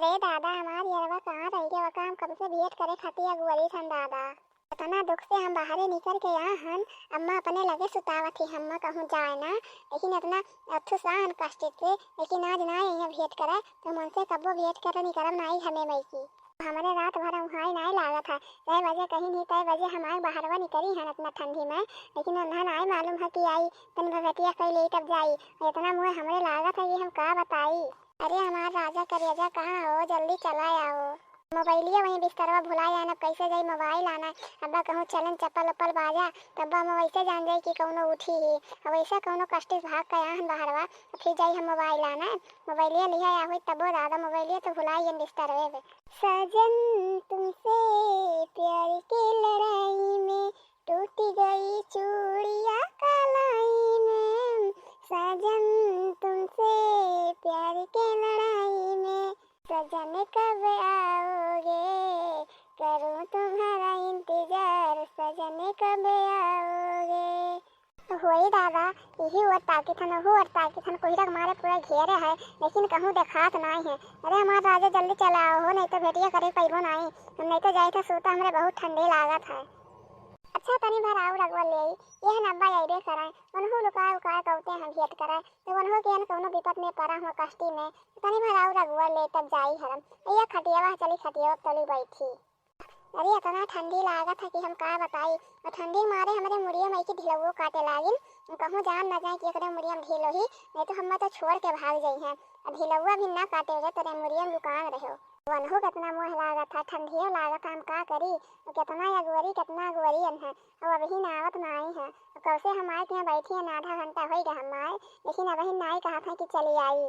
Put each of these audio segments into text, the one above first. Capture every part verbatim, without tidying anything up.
रे दादा, हमार यरवा कहाँ रहि गवा का? हम कब से भेंट करे खातिर अगुअरी थन दादा। इतना दुख से हम बाहरे निकर के यहाँ हन, अम्मा अपने लगे सुतावत ही, हम्मा कहूँ जाए ना, लेकिन इतना अथुसाहन कष्टित से, लेकिन आज ना यहाँ भेंट करे, तो हम उनसे कब्बो भेंट करे निकरब नाई हमें मई की। हमरे रात भर उहाँ ही नाई लागत है, तय बजे कहीं नहीं, तय बजे हम आए बाहरवा निकरी हन इतना ठंडी में, लेकिन उन्हें नाई मालूम है कि आई तन भगतिया कई ले तब जाई। इतना मुँह हमरे लागत है कि हम का बताई। अरे हमार राजा करेजा कहाँ हो, जल्दी चला आओ। मोबाइलिया वहीं बिस्तरवा भुला जाए, अब कैसे जाई मोबाइल आना। अब्बा कहूँ चलन चप्पल उप्पल बाजा, तब्बा हम वैसे जान जाई कि कौनो उठी ही। अब वैसे कौनो कष्टिस भाग के आहन बाहरवा, फिर जाई हम मोबाइल आना। मोबाइलिया लिहा या हुई तब्बो दादा मोबाइलिया तो भुला गए बिस्तरवे में। सजन तुमसे प्यार के लड़ाई में टूट गई चूड़िया कलाई में, सजन तुमसे प्यार के लड़ाई में, सजन कब आओगे, करूं तुम्हारा इंतजार, सजन कब आओगे। होई दादा, यही ओर ताकित हन, ओहू ओर ताकित हन, कोहिरा के मारे पूरा घेरे है, लेकिन कहूँ देखात नाई है। अरे हमार राजा जल्दी चला आओ हो, नहीं तो भेटिया करे पैबो नाई, हम नहीं तो जाए थे सूता, हमरे बहुत ठंडी लागत है। अच्छा, तनी भर आउर अगुआ ले आई, यह नब्बा अइबे करैं, उनहू लुकाए उकाए कौते हैं भेंट करैं, तो उनहू के न कौनो विपत में परा हुआ कष्टी में, तो तनी भर आउर अगुआ ले तब जाई हरम। ये खटियावा चली, खटियावा तली बैठी। अरे इतना ठंडी लागत है कि हम का बताई, और ठंडी मारे हमरे मुड़िया में की ढिलवो काटे लागिन, कहूँ जान न जाए कि एकरे मुड़िया में ढील होही, नहीं तो हम तो छोड़ के भाग जाई हैं। और ढिलवा भी ना काटे रे, तेरे मुड़िया में दुकान रहो। वनहु केतना मोह लागत है, ठंडियो लागत है, हम का करी? केतना अगुवरी, केतना अगुवरियन है, अब अबहिन आवत नाई है। कब से हम आए के यहाँ बैठी हैं, आधा घंटा होई गया हम आए, लेकिन अबहिन नाई कहत है कि चली आई।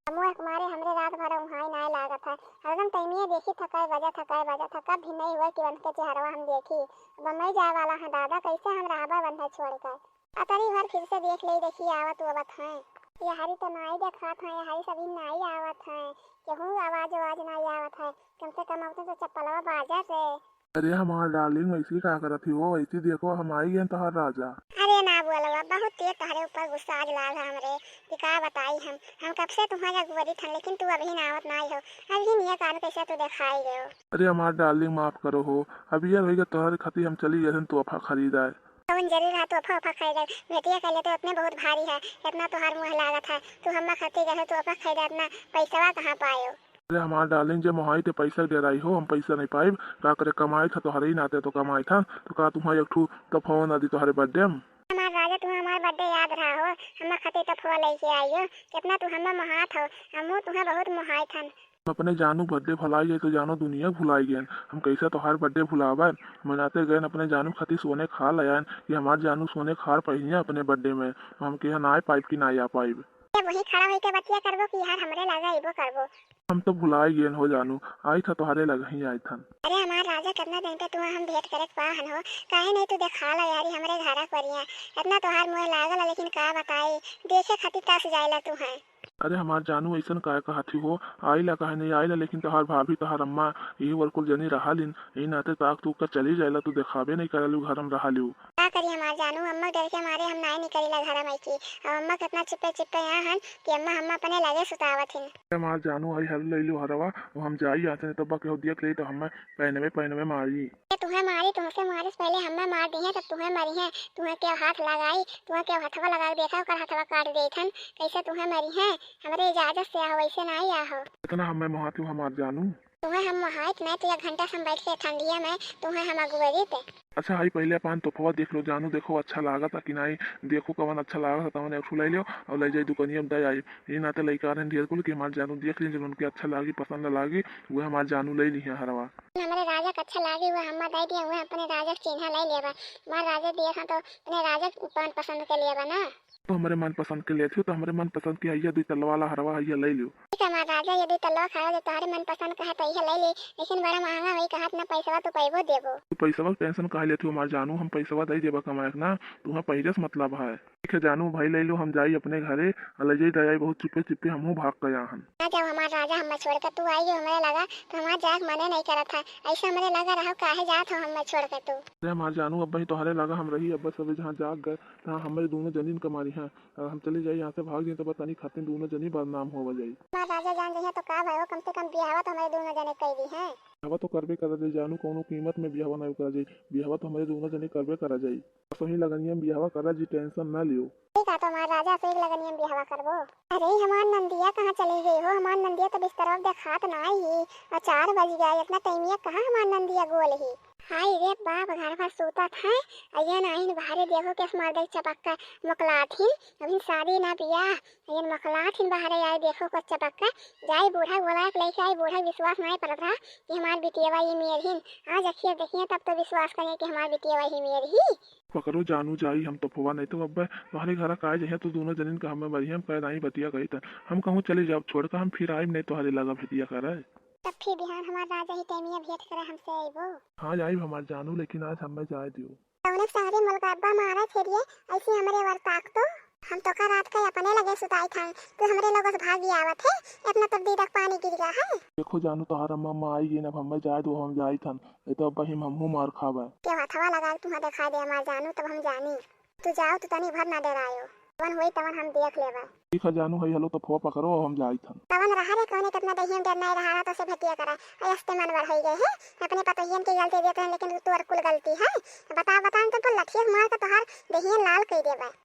मोह के मारे हमरे रात भर उहाँ नाई लागत है। हरदम टाइमिये देखी थकाए बजा, थकाए बजा, थका भी नहीं हुआ कि बंध के चेहरवा हम देखी। अब मैं जाए वाला है दादा, कैसे हम रहबा बंधा छोड़ कर। अतरी भर फिर से देख ले, देखी आवत आवत हैं। यहारी तो नाई देखात हैं, यहारी सभी नाई आवत हैं। केहू आवाज आवाज नाई आवत है। कम से कम अब तो चप्पलवा बाजत रे। अरे हमार डार्लिंग, वैसी का करत ही हो? वैसी देखो, हम आई गए तोहार राजा। अरे ना बोलवा, बहुत तेज तोहरे ऊपर गुस्सा आज लाग है हमरे, कि का बताई हम। हम कब से तुम्हारे अगुवरी थन, लेकिन तू अबहिन आवत नाई हो। अबहिन ये कान कैसे तू देखाई गयो। अरे हमार डार्लिंग, माफ करो हो, अब ये होइगा तोहरे खातिर हम चली गए तोहफा खरीदाए। कौन जरूर है तोहफा ओफा खरीदे? भेटिया कहले तो अपने बहुत भारी है, इतना तोहार मुँह लागत है, तू हम्मा खातिर गए तोहफा खरीदे, इतना पैसवा कहाँ पायो? अरे हमार डार्लिंग, जे मोहाई ते पैसा डेराई हो, हम पैसा नहीं पाइब। का करे, कमाई था तोहरे ही नाते तो कमाई था, तो का तुम्हारे एक ठू तोहफा ना दी तोहरे बर्थडे में? हमार राजा, तू हमार बर्थडे याद रहा हो, हम्मा खातिर तोहफा लेके आई हो, कितना तू हम्मा मोहात हो, हमहू तुम्हें बहुत मोहाई थन। हम अपने जानू बर्थडे भुलाई गए तो जानो दुनिया भुलाई गए। हम कैसे तोहार बर्थडे भुलावे? मनाते गए अपने जानू खातिर सोने खार ले आयन कि हमार जानू सोने खार पहिनिया अपने बर्थडे में, तो हम कहे ना आ पाइब कि ना आ पाइब। ये वही खड़ा होके बतिया करबो कि यार हमरे लगे अइबो करबो? हम तो भुलाई गए हो जानू, आई था तोहरे लगे ही आई थन। अरे हमार राजा, कितना दिन पे तू हम भेंट करे के पाहन हो, काहे नहीं तू देखा ला यारी हमरे घरा परिया। इतना तोहार मुँह लागल है, लेकिन का बताई, देखे खातिर तरस जाइला तू है। अरे हमार जानू, ऐसन काहे कहत ही हो? आइला काहे नहीं आइला, लेकिन तोहार भाभी, तोहार अम्मा, यही वर कुल जनी रहा लिन, यही नाते ताक तू का चली जाइला, तू देखाबे नहीं करलू घर में रहा लियो। का करी हमार जानू, अम्मा डर के मारे हम नाई निकलीला घर में की। अब अम्मा कितना चिप्पे चिप्पे यहाँ हन कि अम्मा हम अपने लगे सुतावत हिन। अरे हमार जानू, आई हर ले लियो हरवा, वो हम जाई आते नहीं तब केहू देख ले तो हमें पैनवे पैनवे मारी। ये तुम्हें मारी, तुमसे मारे से पहले हमें मार दी है, तब तुम्हें मरी है। तुम्हें क्या हाथ लगाई, तुम्हें क्या हथवा लगा के देखा, ओकर हथवा काट देत हन। कैसे तुम्हें मरी है? हमरे इजाजत से आहो, वैसे नाई आहो। इतना हमें मोहात हो हमार जानू। तुम्हें हम मोहाइत नहीं तो एक घंटा से हम बैठ के ठंडिया में तुम्हें हम अगुवरित। अच्छा, हाई पहले अपन तोहफवा देख लो जानू, देखो अच्छा लागत है कि नाई, देखो कवन अच्छा लागत है, तवन एक ठू ले लियो और ले जाई दुकानिया में दे आई। ये नाते लइका रहन ढेर कुल कि हमार जानू देख ली, जब उनके अच्छा लागी, पसंद लागी, वह हमार जानू ले ली है हरवा। हमरे राजा के अच्छा लागी, वह हम्मा दे दिया, वह अपने राजा के चिन्हा ले लिया बा। हमार राजा दिया था तो अपने राजा के मन पसंद के लिया बा ना। तो हमरे मन पसंद के लेत हो, तो हमरे मन पसंद के हइया दुई तल्ला वाला हरवा हइया ले लियो। ठीक है, हमार राजा, ये दुई तल्ला खाओ, जो तोहरे मन पसंद का है, तो इहे ले ले, लेकिन बड़ा महंगा होई, कहा इतना पैसवा तो पैबो देबो। तू पैसवा के टेंशन काहे लेत हो, हमार जानू, हम पैसवा दे देबा कमाए के ना, तुम्हें पैसे से मतलब है। ठीक है जानू, भाई ले लो, हम जाई अपने घरे, और ले जाई दयाई बहुत चुप्पे चुप्पे, हमहू भाग के आहन। ना जाओ हमार राजा, हमें छोड़ के तू आई हो हमरे लगा, तो हमार जाए के मने नहीं करत है, ऐसे हमरे लगा रहो, काहे जात हो हमें छोड़ के तू? अरे हमार जानू, अब ही तोहरे लगा हम रही, अब सब जहाँ जाग गए, तहाँ हमरे दोनों जनीन कमारी हैं, अगर हम चली जाई यहाँ से, भाग जाई, तब तनी खातिर दूनो जनी बदनाम होवा जाई। हमार राजा जान जइहैं तो का भय हो, कम से कम बियाहवा तो हमरे दूनो जने कई दीहैं। बियाहवा तो करबे करा जाई जानू, कौनो कीमत में बियाहवा नाहीं करा जाई। बियाहवा तो हमरे दूनो जने करबे करा जाई। असही लगनिया में बियाहवा करा जी, tension ना लियो। ठीक है, तो हमार राजा से एक लगनिया में बियाहवा करबो। अरे, हमार नंदिया कहाँ चली गई हो? हमार नंदिया तो बिस्तरवा देखात नाहीं ही। और चार बज गया, इतना टाइमिया कहाँ हमार नंदिया गोल ही? हाय रे बाप, घर भर सूतत है। अयन आइन बाहरे देखो के हमार देख चपक के मोकलात हिन। अभी शादी ना बियाह, अयन मोकलात हिन बाहरे आए देखो को चपक के। जाई बूढ़ा बोला के लेके आई, बूढ़ा विश्वास नाहीं पड़त रहा कि हमार बिटियवा ये मेर हिन। आज अखिया देखिए तब तो विश्वास करिए कि हमार बिटियवा ही मेर ही। पकड़ो जानू जाई हम तोफवा, नहीं तो अब्बे तोहरे घरा काहे जइहैं, तू दूनो जनिन का हमें मरिहैं, हम कहे नाहीं बतिया कही त हम कहूँ चले जाब छोड़ के, हम फिर आइब नहीं तोहरे लगा भेटिया करे। तब फिर बिहान हमार राजा ही टेमिया भेंट करे हमसे अइबो। हाँ आइब हमार जानू, लेकिन आज हमें जाए दियो। तौने सारे मुलकाबा मारा छेड़िए, ऐसी हमरे वर ताक तो। हम तो का रात का अपने लगे सुताई था, तू हमरे लोगों से भागी आवत है, इतना तो दीदक पानी गिर गया है। देखो जानू तोहर अम्मा, अम्मा आई गई ना, अब हमें जाए दो, हम जाई थन। ए तो अब हम हमहू मार खाबे। के हथवा लगा तुहा दिखाई दे हमार जानू, तब हम जानी। तू जाओ, तू तनी भर ना डरायो। जवन होई तवन हम देख लेबे। ठीक है जानू, हई हलो तो फोआ पकड़ो, अब हम जाई थन। तवन रहा रे, कौने कितना दहियन डर नहीं रहा, तो से भेटिया करा। ऐसे मन बड़ होई गए है, अपने पतोहियन के गलती देते हैं, लेकिन तोर कुल गलती है। बता, बता, हम तो लठिया मार के तोहार दहियन लाल कई देबे।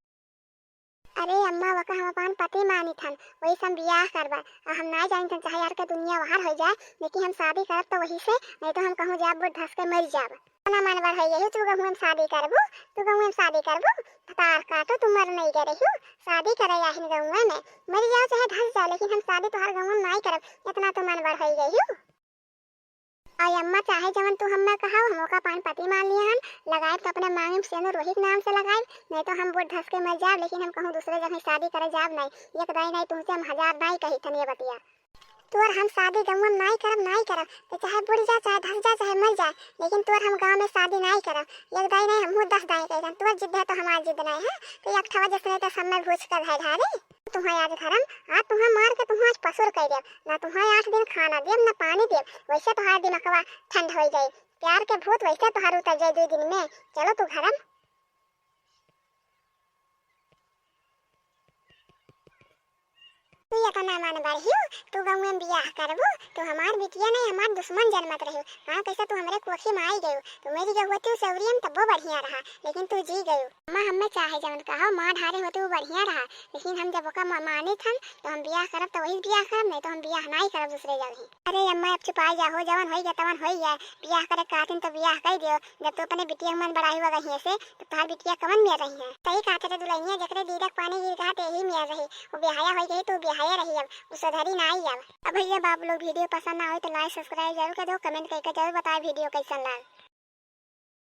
अरे अम्मा, वका हम अपन पति मानी थन, वही से हम बियाह करबा। आ हम ना जानी थन, चाहे यार के दुनिया बाहर हो जाए, लेकिन हम शादी करब तो वही से, नहीं तो हम कहूँ जाब, बूढ़ धस के मर जाब। इतना मन बड़ हो गई, तू गहुए में शादी करबू, तू गहुए में शादी करबू, भतार काटो, तू मर नहीं गए रही, शादी करे आहिन गहुए में, मर जाओ चाहे धस जाओ, लेकिन हम शादी तोहार गहुए में नहीं करब, इतना तू मन बड़ हो गई। अरे अम्मा, चाहे जवन तू हम्मे कहाओ, हम ओका पान पति मान लिए हन, लगाइब तो अपने मांग में सेनुर वही के नाम से लगाइब, नहीं तो हम बूढ़ धस के मर जाब, लेकिन हम कहूँ दूसरे जगह शादी करे जाब नहीं। एक दाई नहीं तुमसे हम हजार दाई कही थन ये बतिया। तोर हम शादी गौवा में नहीं करब, नहीं करब, तो चाहे बुढ़ जा, चाहे धस जा, चाहे मर जा, लेकिन तोर हम गाँव में शादी नहीं करब। एक दाई नहीं, हमहू दस दाई कही थन, तोर जिद है तो हमार जिद नहीं है, तो एक ठवा जैसे नहीं तो सब में भूज कर है ढारे। तुम्हें आज धर्म, आज तुम्हें मार के तुम्हें आज पसुर कर देब, ना तुम्हें आठ दिन खाना देब, ना पानी देब, वैसे तोहार दिमकवा ठंड हो जाई, प्यार के भूत वैसे तोहार उतर जाई दो दिन में। चलो तू घरम। तू इतना मन बढ़ियो, तू गौवे में बियाह करबू, तू हमार बिटिया नहीं, हमार दुश्मन जनमत रहियो। हाँ, कैसे तू हमरे कोखी में आई गयो, तू मेरी गहुआ तू सौरियम तब्बो बढ़िया रहा, लेकिन तू जी गयो। अम्मा, हमें चाहे जवन कहो, माँ ढारे होते वो बढ़िया रहा, लेकिन हम जब ओका म-, मानी थन, तो हम बियाह करब, तो वही बियाह करब, नहीं तो हम बियाह नहीं करब दूसरे जगह। अरे अम्मा, अब चुपाई जाहो, जवन होई गया, तवन होई गया। बियाह करे कातिन तो बियाह कर दियो, जब तू अपने बिटिया मन बढ़ाई हुआ गई से, तो तोहार बिटिया कवन में रही है? सही कहते रे दुल्हनिया, जकरे दीदक पानी गिर गहा, ते ही में रही, वो बिहाया होई गई, तो बिहाया रही, अब वो सुधरी ना आई अब। अब भैया बाप लोग, video पसंद ना होई तो like subscribe जरूर कर दो, comment करके जरूर बताए video कैसन लाग।